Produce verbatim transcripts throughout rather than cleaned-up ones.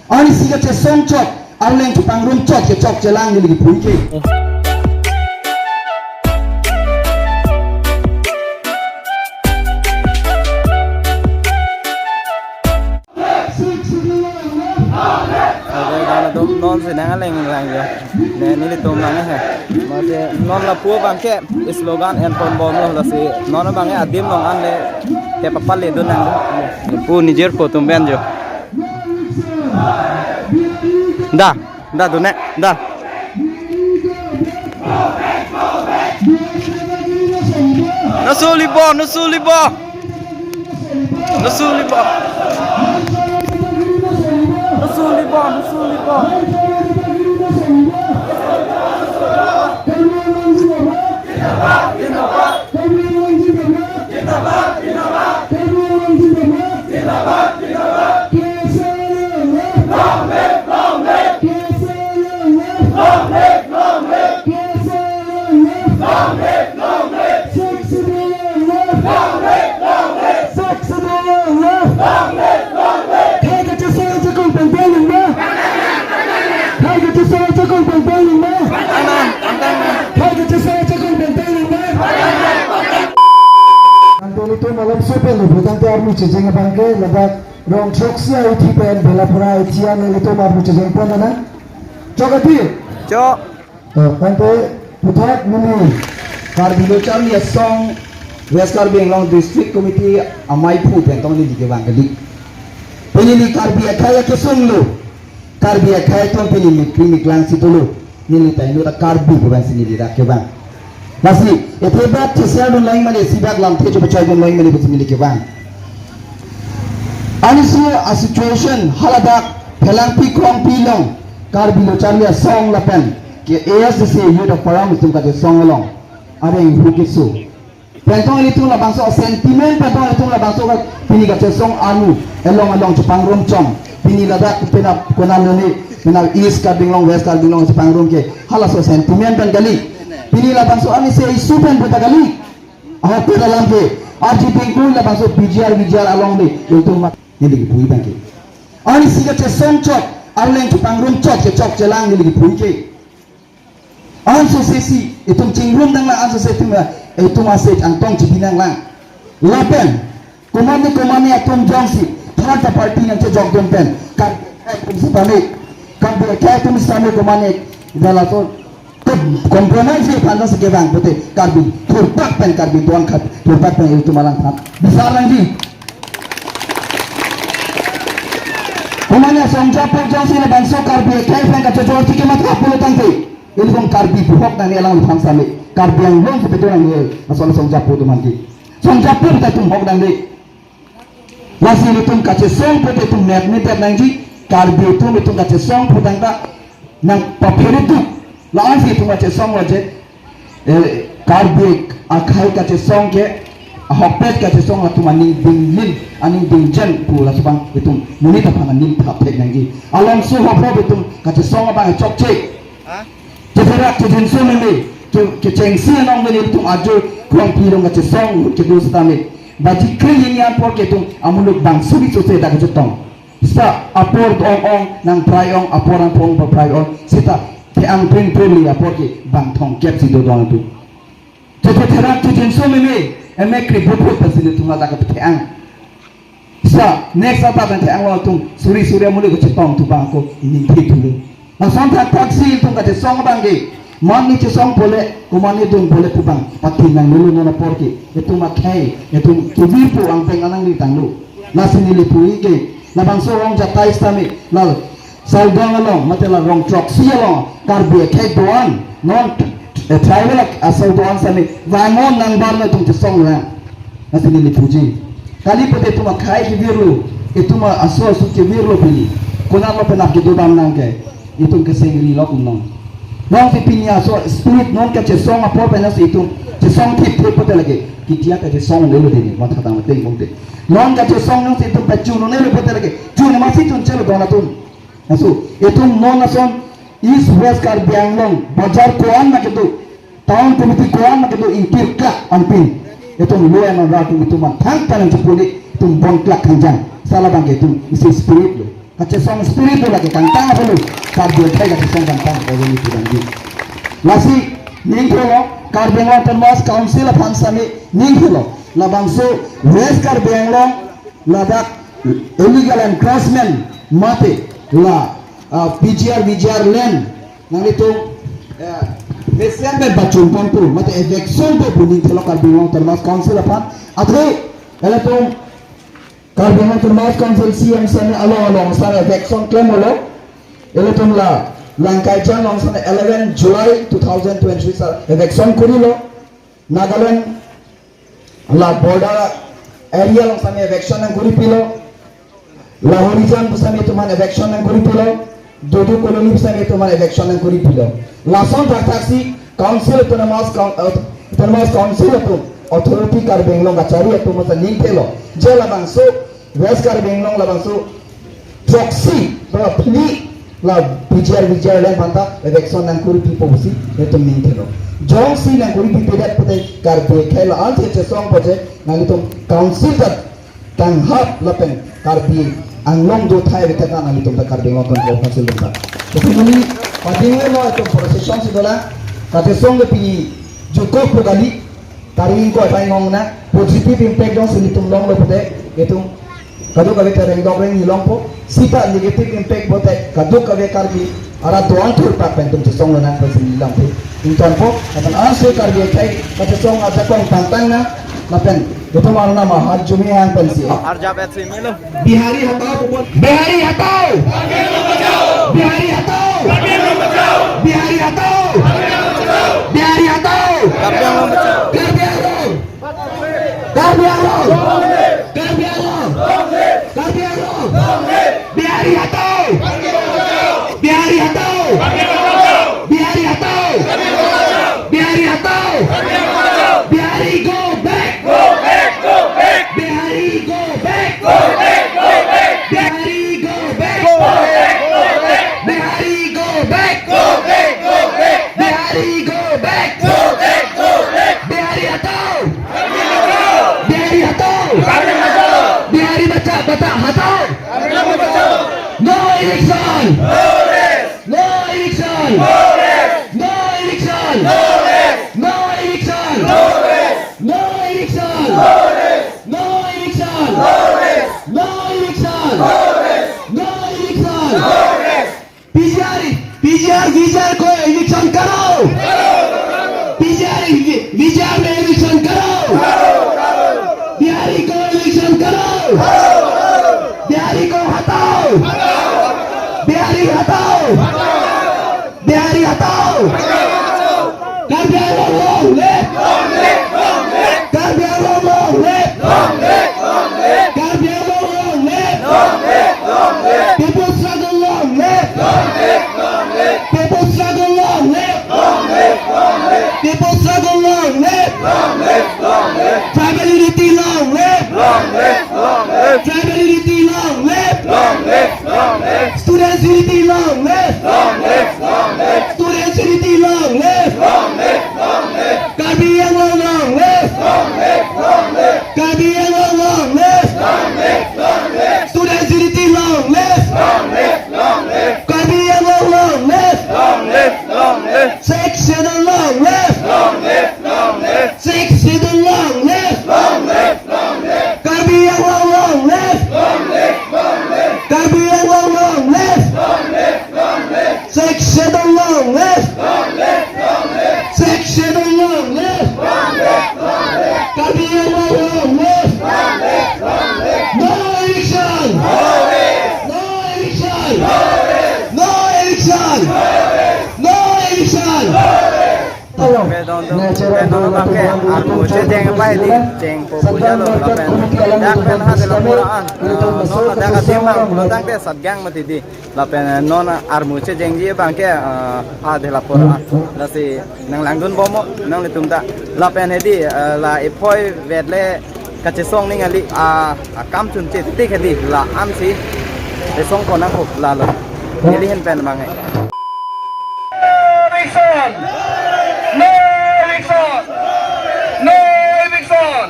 Arnisi kachesong chot, arleng chepangrum chot, kechok chelang neli kipu ke. Ado, ado, non si nang aleng lang jo. Ne, nelitum lang he. Mate non lapu abang ke slogan en pon bomlo, lasi non abang ke adim long an le te papal le dun nang jo. Pu nijir po tum ben jo. Da, da dun ne, da. Nusu libo, nusu libo. Nusu libo. Nusu libo, nusu libo. Tangte nelitum malomso pen lo, tangte arni chejeng abang ke ladak rong throksi a-ithi pen Bellapara ithi an nelitum arni chejeng pon nang. Chok ati. Chok. Eh, tangte puthot neli Karbi Lo Charli Asong West Karbi Anglong District Committee amei aphu pen tong neli kevang kali. Pini neli Karbi akhei akesung lo. Karbi akhei atum pini mikri miklang si dolo. Neli ta inu ta Karbi kevang si neli dak kevang. Lasi, ete bat cheser dun lang mane, isi bat lamthe chopachoi dun lang mane pusi neli kevang. Arnisi a-situation haladak Phelangpi Krongpi along Karbi Lo Charli Asong lapen ke A S D C Youth Forum atum kachesong along areng hu keso. Pen tong ilitum labangso sentiment, pen tong ilitum labangso ka pini kachesong anu elong elong chepangrum chom. Pini ladak penap kona neli, penap East Karbi Anglong, West Karbi Anglong chepangrum ke halaso sentiment pen kali. Pini labangso arnisi issue pen puta kali. Ahok pen alam ke, arji pengkul labangso P G R, V G R along le, ilitum mat, neli kipu abang ke. Arnisi kachesong chot, arleng chepangrum chot, kechok chelang neli kipu ke. Anso sesi, itum chingrum nang lang, anso sesi itum, itum ase angtong chipi nang lang. Lapen, komane komane atum jongsi, third party nangchejok dun pen, kan, kan, sitame, kan, kan, sitame komane, dala to, Kom-, compromise aphan si kevang pute Karbi thurpak pen Karbi doan khat thurpak pen ilitum alang than. Bisar nangji. Komane asong japo jongsi labangso Karbi akhei pen kachojor si kematha pulo tangte. Ilitum Karbi buhok nangne alangliphan same. Karbi Anglong si bedo nangne asong asong japo atum aphan ke. Asong japo ta atum hok nangne. Lasi ilitum kachesong pute itum met medet nangji, Karbi atum itum kachesong putang ta nangpaphere duk. La-ansi itum kachesong lo je, eh, Karbi akhei kachesong ke, ahokpet kachesong atum aning dinglin, aning dingjen pu laso abang itum monit aphan aning thapthek nangji. Alongso hophop itum kachesong abang chokche. Chetherak chejinso meme, ke, kechengsi anong mene itum ajo Krongpi along kachesong kedo sitame. Baji kre hini an apor ke itum amuluk bang subi sose dak kachetong. Sa apor ong ong nangprai ong, apor angpong paprai ong. Seta the-ang pring pring li apor ke bang thomkep si dodun atum. Chetherak chejinso meme, emek kre buput pasi ilitum ladak the-ang. Sa, next ata pen the-ang lo atum, suri suri amuluk kachetong atum abang ako, ining thik thulo. Lason thakthak si itum kachesong abang ke, man ni chesong pule, komane dun pule pu abang, pati nang lulu non apor ke, itum akhei, itum kebir pu angpeng anang ni tanglo. Lasi neli pu ke, labangso rong jatai sitame, lal, Saidong along, mate la rong throksi along, Karbi akhei doan, non, eh, tribal ak-, asal doan sitame, vangon nangbar na itum chesong lang. Lasi neli puji. Kali pute itum akhei kevirlo, itum aso aso kevirlo pini. Konat lo penap kedodam nang ke, itum kesengri lo kunong. Nong si pini aso spirit non kachesong apor pen si itum chesong thip thip pute lake. Kitia kachesong lelo dini, matha tang teng bong te. Non kachesong nong si itum pachun nelo pute lake. Chun masi chun chelo don atum. Laso, itum non ason East West Karbi Anglong, bajar ko-an ma kedo, town committee ko-an ma kedo, ingkir klak anpin. Itum lo en ra atum itum an thangta nangchepuni, itum bonklak khangjang. Sala abang ke itum isi spirit lo. Kachesong spirit lo lake kangtang apot lo. Karbi akhei kachesong kangtang apot lo itum an di. Lasi ningthelo, Karbi Anglong Autonomous Council aphan sami ningthelo. Labangso West Karbi Anglong ladak illegal encroachment mate la, ah, P G R, V G R land nanglitum, eh, mesen pen pachun ponpo, mate eviction ponpo ningthelo Karbi Anglong Autonomous Council aphan. Athe ilitum Karbi Anglong Autonomous Council C M sami along along sar eviction klemlo. Ilitum la Langkaijang along sar eleven July two thousand twenty-three sar eviction kurilo. Nagaland la border area along sami eviction nangkuripilo. La Horijan pu sami itum an eviction nangkuripilo. Dudu Colony pu sami itum an eviction nangkuripilo. Lason thakthak si Council Autonomous Coun-, Aut-, Autonomous Council atum authority Karbi Anglong kachari atum aphan ningthelo. Je labangso West Karbi Anglong labangso proxy, ba phli la P G R, V G R land aphanta eviction nangkuripipo pusi itum ningthelo. Jongsi nangkuripipedet pute Karbi akhei la-an si chesong poje nanglitum council ta kanghap lapen Karbi Anglong do thai vete ta nanglitum ta Karbi Anglong Autonomous Council ta. Itum pini padinglo itum procession si dolang, kachesong ke pini jukok pu kali, Kari ingkoi pai ngong na positive impact jongsi nelitum longlo pute, itum kadokave ta rengdok rengni longpo, sita negative impact pute kadokave Karbi arat do-an thurpak pen itum chesong lonang pensi neli longpo. Ingtonpo, lapen ansi Karbi akhei kachesong ajakong tangtang na, lapen itum arnam ahat jumi hang pensi. Arjap et si melo. Bihari hatao, Bihari hatao! Bihari hatao! Bihari hatao! Bihari hatao! Karbi Anglong bachao. Karbi Anglong! Karbi Anglong! Karbi Anglong! Karbi Anglong! Bihari hatao! Bihari hatao! Bihari hatao! Bihari hatao! Bihari go back! Go back! Go back! Bihari go back! Go back! Go back! Bihari go back! Go back! Go back! Bihari go back! Go back! Go back! Bihari go back! Go back! Go back! Bihari hatao! Bihari hatao! Bihari bacha, bacha hatao! No eviction! No rest! No eviction! No rest! No eviction! No rest! No eviction! No rest! No eviction! No rest! No eviction! No rest! No eviction! No rest! No eviction! No rest! P G R, P G R, V G R ko eviction karo. P G R, V G R ko eviction karo. Bihari ko eviction karo. Bihari ko hatao. Bihari hatao. Bihari hatao. Karbi Anglong long live! Long live! Long live! Karbi Anglong long live! Long live! Long live! Karbi Anglong long live! Long live! Long live! People struggle long live! Long live! Long live! People struggle long live! Long live! Long live! People struggle long live! Long live! Long live! Tribal unity long live! Long live! Long live! Tribal unity long live! Long live! Long live! Students unity long live! Long live! Long live! Students unity long live! Long live! Long live! Karbi Anglong long live! Long live! Long live! Karbi Anglong long live! Long live! Long live! Students unity long live! Long live! Long live! Karbi Anglong long live! Long live! Long live! Sixth Schedule long live! Long live! Long live! Sixth Schedule long live! Long live! Long live! Karbi Anglong long live! Long live! Long live! Karbi Anglong long live! Long live! Long live! Sixth Schedule long live! Long live! Long live! Sixth Schedule long live! Long live! Long live! Karbi Anglong long live! Long live! Long live! No eviction! No rest! No eviction! No rest! No eviction! No rest! No eviction! No rest! Tolong. Pedon tu, pedon abang ke, armu chejeng pai di, chengpo puja lo, lapen, dak pen ha de lapu ra-an, eh, non ladak adim abang, ladak de satgang mati di, lapen, eh, non armu chejengji abang ke, eh, ha de lapu ra-an, lasi nanglangdun bomnon, nanglitum ta, lapen hedi, eh, la iphoi vet le kachesong ning ali, ah, akam chunche tik hedi, la-an si, chesong ko nangkok, lalo, neli ahin pen abang ke. No eviction! No eviction! No eviction!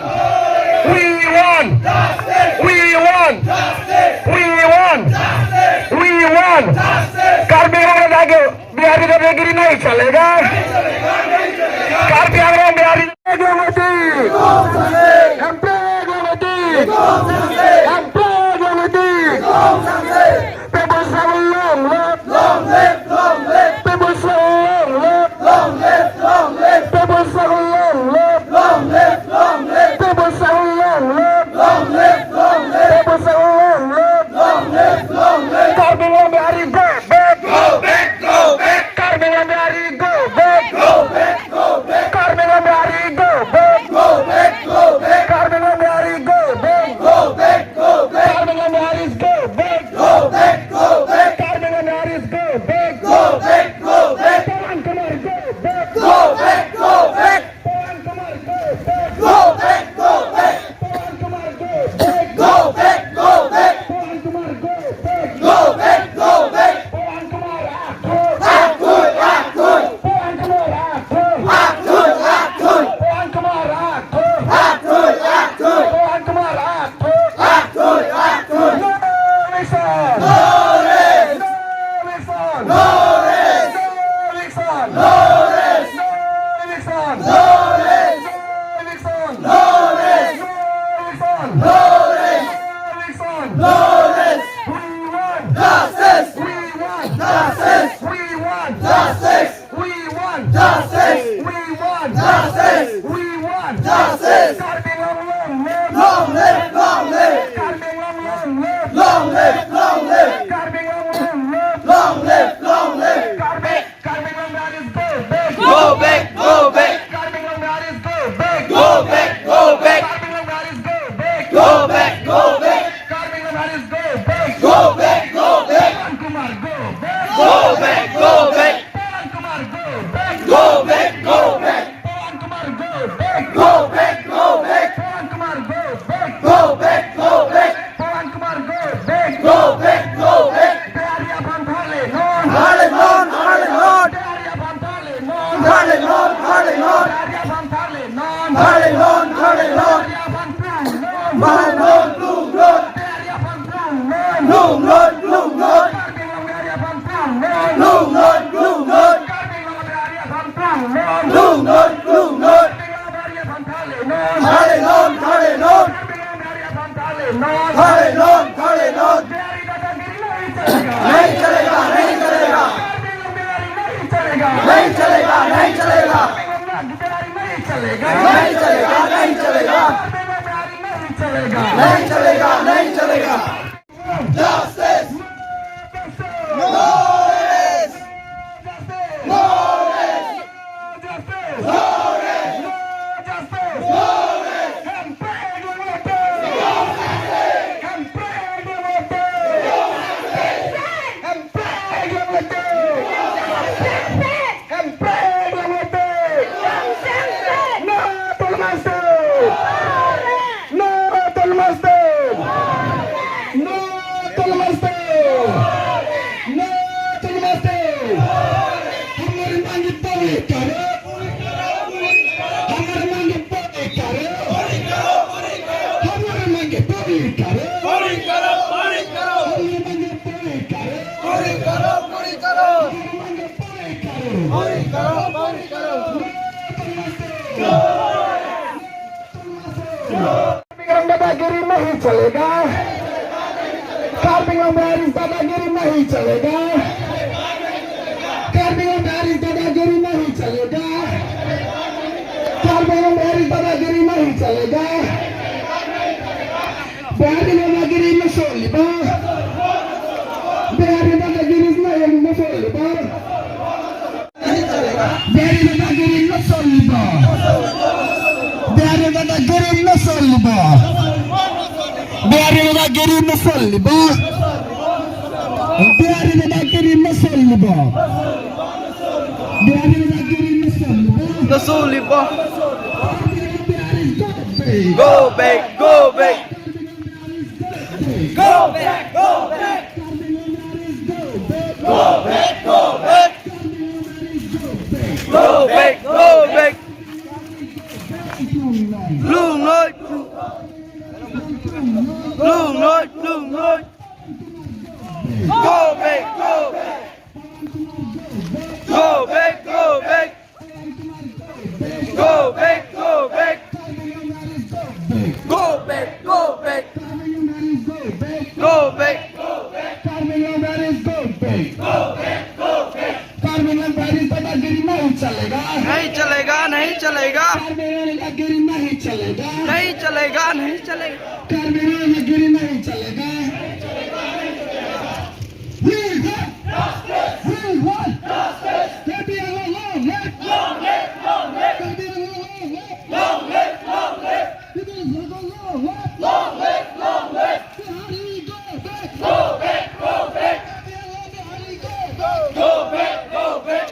Karbi Anglong Dadagiri, Bihari Dadagiri nahi chalega. Karbi Anglong Bihari. People's struggle long live. Long live, long live. People's struggle long live. Long live, long live. People's struggle long live. Long live, long live. People's struggle long live. Long live, long live. People's struggle long live. Long live, long live. Karbi Anglong Bihari go back. Go back, go back. Karbi Anglong Bihari go back. Go back, go back. Karbi Anglong Bihari go back. Go back, go back. Karbi Anglong Bihari go back. Go back, go back. Karbi Anglong Biharis go back. Go back, go back. Karbi Anglong Biharis go back. Go back, go back. Pawan Kumar go back. Go back, go back. Pawan Kumar go back. Go back, go back. Pawan Kumar go back. Go back, go back. Pawan Kumar go back. Go back, go back. Pawan Kumar akhoi. Akhoi, akhoi. Pawan Kumar akhoi. Akhoi, akhoi. Pawan Kumar akhoi. Akhoi, akhoi. Pawan Kumar akhoi. Akhoi, akhoi. No eviction. No rest. No eviction. No rest. No eviction. No rest. No eviction. No rest. No eviction. No rest. No eviction. No rest. No eviction. No rest. We want justice. We want justice. We want justice. We want justice. We want justice. We want justice. Karbi Anglong long live. Long live, long live. Karbi Anglong long live. Long live, long live. Karbi Anglong long live. Long live, long live. Karbi, Karbi Anglong Biharis go back. Go back, go back. Karbi Anglong Biharis go back. Go back, go back. Karbi Anglong Biharis go back. Go back, go back. Karbi Anglong Biharis go back. Go back, go back. Pawan Kumar go back. Go back, go back. Pawan Kumar go back. Go back, go back. Pawan Kumar go back. Go back, go back. Pawan Kumar go back. Go back, go back. Pawan Kumar go back. Go back, go back. Bihari aphan thale non. Thale non, thale non. Bihari aphan thale non. Thale non, thale non. Bihari aphan thale non. Thale non, thale non. Bihari aphan plung non. Plung non, plung non. Bihari aphan plung non. Plung non, plung non. Karbi Anglong Bihari aphan plung non. Plung non, plung non. Karbi Anglong Bihari aphan plung non. Plung non, plung non. Karbi Anglong Bihari aphan thale non. Thale non, thale non. Karbi Anglong Bihari aphan thale non. Thale non, thale non. Bihari dadagiri nahi chalega. Nahi chalega, nahi chalega. Karbi Anglong Bihari nahi chalega. Nahi chalega, nahi chalega. Karbi Anglong Bihari nahi chalega. Nahi chalega, nahi chalega. Karbi Anglong Bihari nahi chalega. Nahi chalega, nahi chalega. Justice! No rest! No rest! No rest! No rest! No rest! Hemprek adim lote! Hemprek adim lote! Hemprek adim lote! No autonomous state! No autonomous state! No autonomous state! No autonomous state! हमारी मांग पूरी करो! हमारी मांग पूरी करो! हमारी मांग पूरी करो! पूरी करो, पूरी करो! हमारी मांग पूरी करो! पूरी करो, पूरी करो! हमारी मांग पूरी करो! पूरी करो, पूरी करो! Karbi Anglong Biharis dadagiri nahi chalega. Karbi Anglong Biharis dadagiri nahi chalega. Karbi Anglong Biharis dadagiri nahi chalega. Karbi Anglong Biharis dadagiri nahi chalega. Bihari dadagiri no solibo. Bihari dadagiri no solibo. Bihari dadagiri no solibo. Bihari dadagiri no solibo. Bihari dadagiri no solibo. Bihari dadagiri no solibo. Bihari dadagiri no solibo. No solibo. Bihari go back. Go back, go back. Go back, go back. Go back, go back. Go back, go back. Plung noi, plung noi, plung noi. Go back, go नहीं चलेगा, नहीं चलेगा। Karbi Anglong netakgiri nahi chalega. नहीं चलेगा, नहीं चलेगा। Karbi Anglong netakgiri nahi chalega. We want justice. We want justice. Karbi Anglong long live. Long live, long live. Karbi Anglong long live. Long live, long live. People struggle long live. Long live, long live. Bihari go back. Go back, go back. Karbi Anglong Bihari go back. Go back, go back.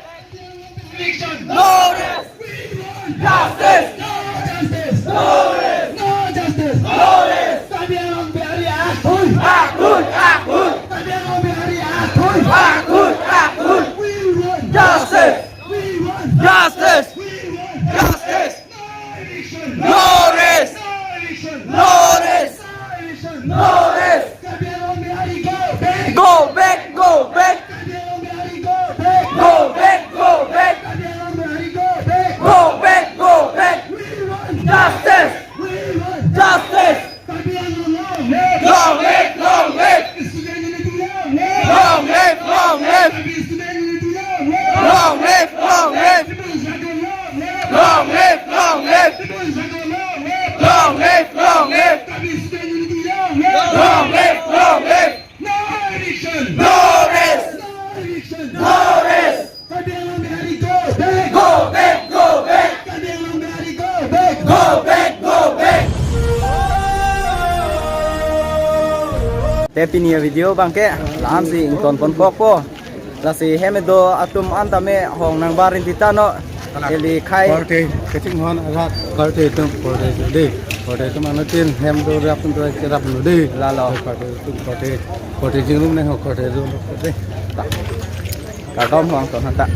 Eviction. No rest. We want justice. No justice. No rest. No justice. No rest. Karbi Anglong Bihari akhun. Akhun, akhun. Karbi Anglong Bihari akhun. Akhun, akhun. We want justice. We want justice. We want justice. No eviction. No rest. No eviction. No rest. No eviction. No rest. Karbi Anglong Bihari go back. Go back, go back. Karbi Anglong Bihari go back. Go back, go back. Karbi Anglong Bihari go back. Go back, go back. We want justice. We want justice. Karbi Anglong long live. Long live, long live. Student unity long live. Long live, long live. Karbi student unity long live. Long live, long live. People struggle long live. Long live, long live. People struggle long live. Long live, long live. Karbi student unity long live. Long live, long live. No eviction. No rest. No eviction. No rest. Karbi Anglong Bihari go back. Go back, go back. Karbi Anglong Bihari go back. Go back, go back. Te pini avideo abangke la-ansi ingtonpon kokpo. Lasi hem kedo atum an tame hong nangbar rinti tanglo. Kalang. Eli khai. Korte kachinghon arat korte atum, korte atum dei. Korte atum anatin hem do rap atum do cheraplo dei. Lalo. Korte atum, korte, korte jingrumnei ho, korte atum dei. Kardom ho angton hanta.